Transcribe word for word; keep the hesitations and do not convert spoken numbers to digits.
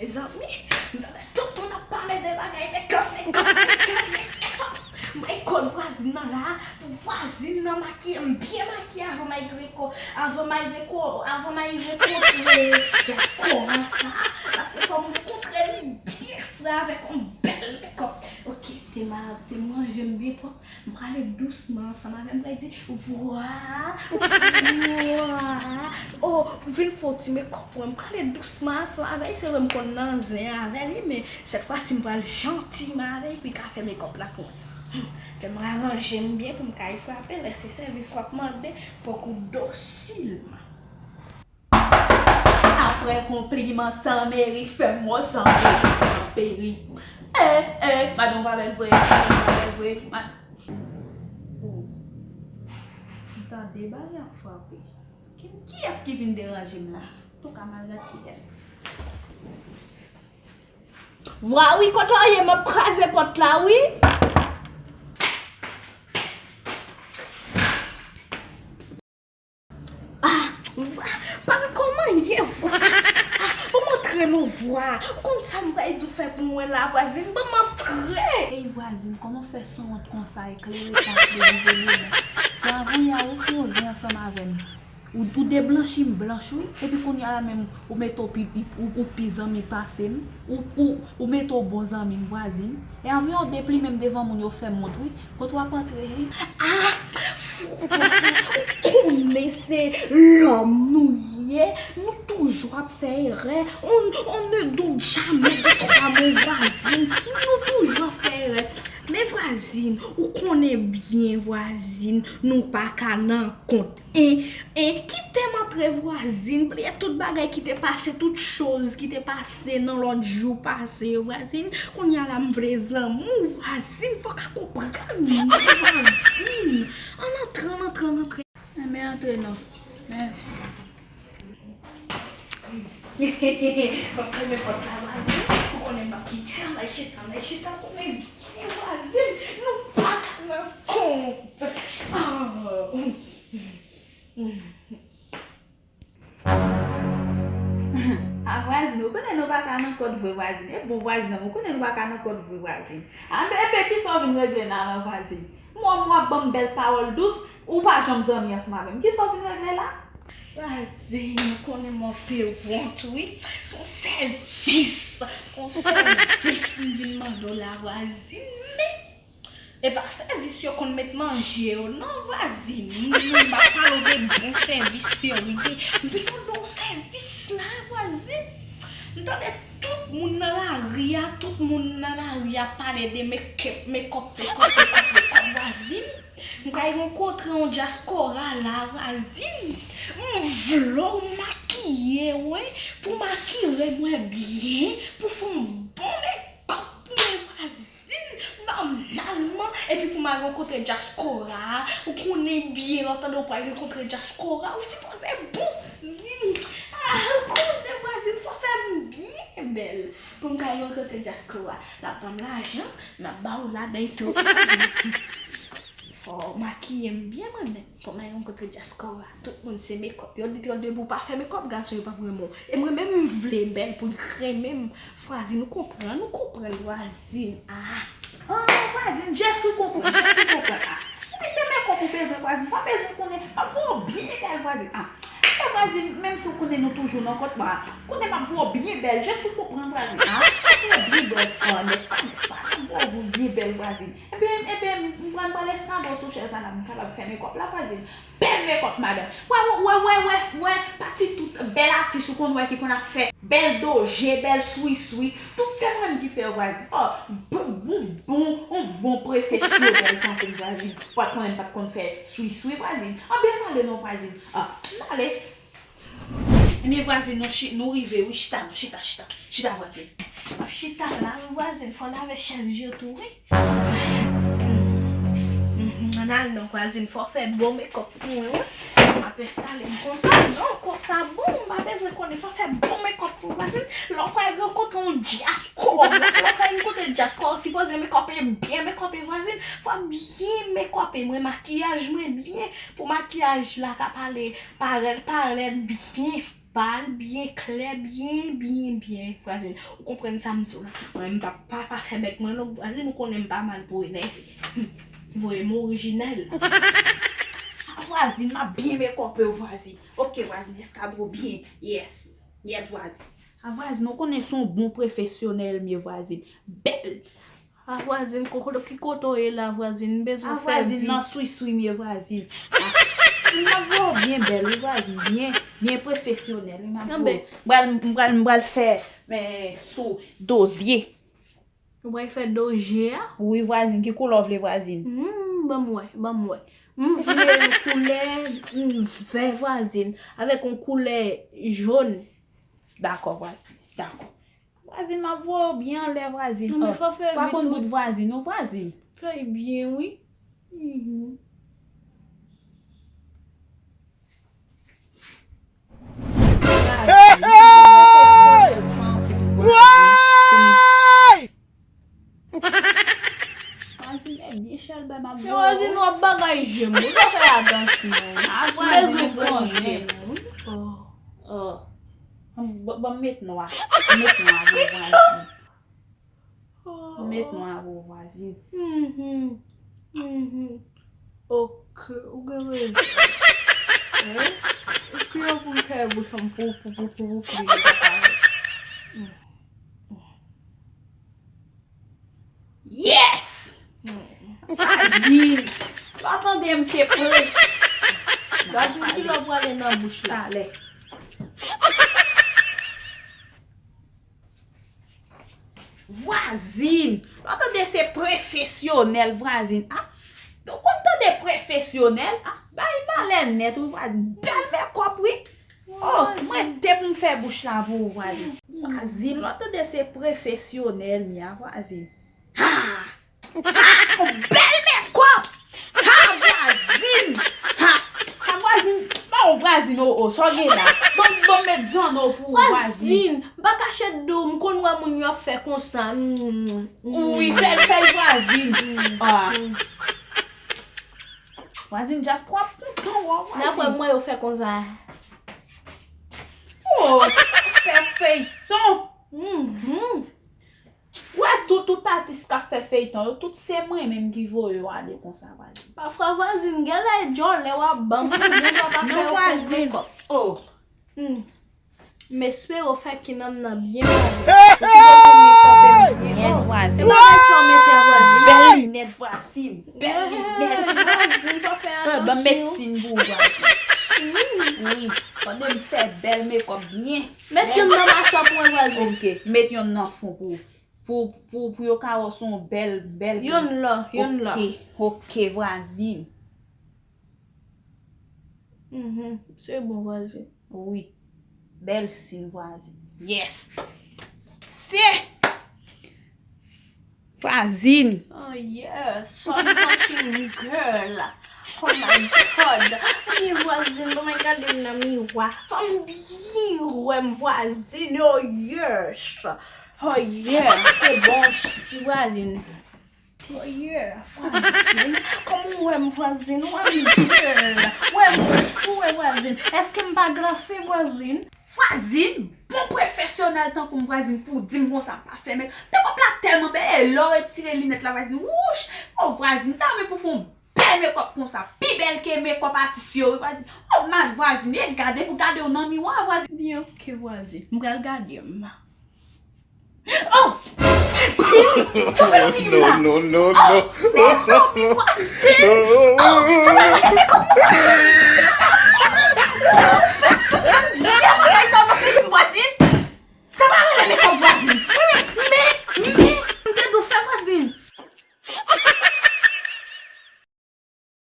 Mezanmi, m tande tout moun ap pale de bagay mekòp, mekòp, mekòp, mekòp. My God, vwazin nan la, vwazin nan makiye m byen makiye avan m al reko-, avan m al reko-, avan m al rekontre Diaspora sa, paske fò m kontre li byen fre avèk yon bèl mekòp. Ok, te ma-, te m ranje m byen pwòp. M prale dousman ansanm avè l, m prale di, vwa, vwa. Oh, vin fè yon ti mekòp pou mwen. M prale dousman ansanm avè l, se vre m konn nan zen avè li, men sèt fwa si m pral jantiman avè l pou l ka fè mekòp la pou mwen. Hmm. Fè m ranje m byen pou m ka al frape, lè se sèvis w ap mande, fòk ou dosil. Apre konpliman san merit, fè m wè san merit, san perit. Eh, eh, madanm pa bèl vre, madanm pa bèl vre. Ma-, oh. M tande bagay ap frape. Ki, kiyès ki vin deranje m la? Antouka, m al gad kiyès. Vwa, wi, kote w ye? M ap kraze pòt la, wi. Ah, vwa, pa kòman ye, vwa. Ah, ou montre nou, vwa. Ou konn sa m bay di w fè pou mwen la, vwazin? Ban m antre. Ey, vwazin, kòman fè sanwont konsa, eklere pa devan zenn mwen? Se avan yè a ou fè yon zen ansanm avè m. Ou, ou deblanchi m blanch, wi. Epi kounye a la menm, ou mete w pi, ou, ou pi zanmi pase m. Ou, ou, ou mete w bon zanmi m, vwazin. E avan w deplime m devan moun, yo fè m wont, wi. Kote w ap antre, hein? Ah, fou, ou konnen se lòm nou ye. Nou toujou ap fè erè. On, on ne doute jamais de toi, mon voisin. Nou toujou ap fè erè. Men vwazin, ou konnen byen, vwazin, nou pa ka nan kont. E, e, kite m antre, vwazin, bliye tout bagay ki te pase, tout choz ki te pase nan lòt jou pase yo, vwazin. Kounye a la, m vle zanmi w, vwazin, fò w ka konprann mwen, vwazin. Ann antre, ann antre, ann antre. Enben, antre non. Men. M ap fèmen pòt la, vwazin. Ou konnen m ap kite, ann al chita, ann al chita, konnen byen, vwazin. Nou pa ka nan kont. Ah. Ah, vwazin, ou konnen nou pa ka nan kòd vre, vwazin. E bon, vwazin, ou konnen nou pa ka nan kòd vre, vwazin. A, enben, enben, kisa w vin regle la, la, vwazin? Mwen, mwen ap ban m bèl pawòl dous, ou pa janm zanmi ansanm avè m. Kisa w vin regle la? Vwazin, ou konnen mwen fè wont, wi. Se yon sèvis, yon sèvis m vin mande w la, vwazin. Men, e pa sèvis yo konn met manje yo, non, vwazin. M, m ap pale w de bon sèvis yo, wi. M vin mande w sèvis la, vwazin. M tande tout moun nan lari a, tout moun nan lari a pale de mekèp, mekòp, mekòp, mekòp, mekòp, vwazin. M kay rankontre yon dyaspora la, vwazin. M vle w makiye, wi, pou makiye mwen byen, pou fè yon bon mekòp pou mwen, vwazin. Nòmalman, epi pou m al rankontre dyaspora, ou konnen byen, lè w tande w pral rankontre dyaspora, ou sipoze bon. Ah, konnen vwazin, fò fè m byen bèl. Pou m ka rankontre dyaspora, l ap ban m lajan, m ap ba w ladan tou. Fò w makiye m byen mwen menm. Pou m al rankontre dyaspora, tout moun se mekòp. Yo di yo debout pa fè mekòp, gason yo p ap renmen w. E mwen menm m vle bèl pou l renmen m. Vwazin, ou konprann, ou konprann, vwazin. Ah. Ah, vwazin, jès ou konprann, jès ou konprann. Ah. Epi se mekòp ou bezwen, vwazin, pa bezwen konnen. M ap voye w byen bèl, vwazin. Ah. E vwazin, menm si w konnen nou toujou nan kont, ba, konnen m ap voye w byen bèl, jès ou konprann, vwazin. Ah. M ap voye w byen bèl. Ah, nèspa, nèspa, m ap voye w byen bèl, vwazin. Ebyen, ebyen, m pral, m pral eskanpe w sou chèz la, m kapab fè mekòp la, vwazin. Bèl mekòp, madanm. Wè, wè, wè, wè, wè, wè, pati tout bèl atis ou konn wè ki konn ap fè bèl doje, bèl swiswi. Tout se mwen menm ki fè yo, vwazin. Oh, bon, bon, bon, yon bon pwofesyonèl tankou m, vwazin. Ou pa t konnen m pa t konn fè swiswi, vwazin. Anben, ann ale non, vwazin. Ah, ann ale. Ebyen, vwazin, nou chi-, nou rive, wi, chita, chita, chita. Chita, vwazin. M ap chita la, wi, vwazin, fò lave chèz yo tou, wi. Mhm, ann al non, vwazin, fò fè bon mekòp pou mwen, wi. M ap enstale m konsa, non, konsa bon, m pa bezwen konnen, fò fè bon mekòp pou vwazin. Lè w pral rankontre yon dyaspora, lè w pral rankontre dyaspora, ou sipoze mekòpe byen, mekòpe vwazin, fò byen mekòpe mwen, makiyaj mwen byen, pou makiyaj la ka pale, parèt, parèt byen. Pale byen klè, byen, byen, byen, vwazin. Ou konprann sa m di w la? Mwen, m pa, pa, pa fè bèk mwen long, vwazin, ou konnen m pa mal pou enève. Hum, voye m orijinèl. A vwazin, m ap byen mekòpe w, vwazin. Ok, vwazin, eskadro byen. Yes. Yes, vwazin. A vwazin, ou konnen se yon bon pwofesyonèl m ye, vwazin. Bèl. A vwazin, koko, ki kote w ye la, vwazin? M bezwen fè vit. A vwazin, nan swiswi m ye, vwazin. M ap voye w byen bèl, wi, vwazin. Byen, byen pwofesyonèl, wi, m ap voye w. M pral, m pral, m pral fè, men, sou dozye. Ou pral fè dozye a? Wi, vwazin, ki koulè w vle, vwazin? Hmm, ban m wè, ban m wè. M vle koulè, hmm, vè, vwazin, avèk yon koulè jòn. Dakò, vwazin, dakò. Vwazin, m ap voye w byen anlè, vwazin. Non, men fò fè vit, wi. Ou pa konn bout vwazin, non, vwazin. Fè byen, wi. Mhm. Hey, hey! Vwazin, e byen chèlbè m ap voye w. Vwazin, w ap bagay je m. Ou pa fè atans non. A vwazin, ou konnen. Oh. Oh. Ban, ban m met nwa. Met nwa, vwazin. Met nwa pou vwazin. Mhm. Mhm. Ok, ou gen rezon. Hein? Ki yo pou m fè bouch an pou, pou, pou, pou, pou, pou li pa parèt. Yes! Vwazin! Lè w tande m se pre. Vwazin, ki lè w prale nan bouch la? Talè. Vwazin! Lè w tande se pwofesyonèl, vwazin. Ah, ou konn tande pwofesyonèl? Ah, bay malè nèt, wi, vwazin. Bèl mekòp, wi. Oh, mwen te pou m fè bouch la pou ou, vwazin. Vwazin, lè w tande se pwofesyonèl m ye, vwazin. Ha! Ha! Yon bèl mekòp! Ha, vwazin! Ha! Ha, vwazin! Ba w vwazin, o, o, sa w gen la? Ban m, ban m met zanno pou ou, vwazin. Vwazin, m pa kache di w, m konn wè moun yo ap fè konsa. Mm, mm. Wi, fè l, fè l, vwazin. Ah. Vwazin, just w ap kontan wè w, vwazin. N ap wè mwen yo fè konsa. Oh, fè feyton. Mhm. Wè, tout, tout atis k ap fè feyton yo, tout se mwen menm ki voye yo ale konsa, vwazin. Pafwa, vwazin, genlè djòlè w ap ban m, wi, genlè w pa fè yo konn mekòp. Oh. Hmm. M espere w fè kinanm nan byen, vwazin. Ou sipoze mekòpe byen. Yes, vwazin. E bagay sa w mete a, vwazin? Bèl linèt, vwazin. Bèl linèt. Vwazin, fò fè atansyon. Ban m met sin pou ou, vwazin. Wi. Wi, tande m fè bèl mekòp byen. Met youn nan machwa pou mwen, vwazin. Ok, met youn nan fon pou, pou, pou, pou yo ka wè se yon bèl, bèl. Youn la, youn la. Ok, ok, vwazin. Mhm, se bon, vwazin. Wi. Bèl sin, vwazin. Yes. Se Vwazin. Oh yes, I'm touching girl. Oh my God. Ebyen vwazin, ban mwen gade m nan miwa. Fò m byen wè m vwazin. Oh yes. Oh yes, se bon ti vwazin. Oh yeah, vwazin. Kòman w wè m vwazin? Wè m bèl. Wè m fou, wè vwazin. Èske m pa glase vwazin? Vwazin, bon pwofesyonèl tankou m vwazin pou w di m konsa m pa fè mekòp. Mekòp la tèlman bèl, e lè w retire linèt la vwazin, wouch! O vwazin, m ta renmen pou w fè yon bèl mekòp konsa, pi bèl ke mekòp atis yo wi vwazin. O m al vwazin, e gade pou gade w nan miwa vwazin. Byen ok vwazin, m pral gade m. Oh! Vwazin! Sa fè nan figi m la? No, no, no, no. Oh, mezanmi, vwazin! Oh, sa fè nan figi m la?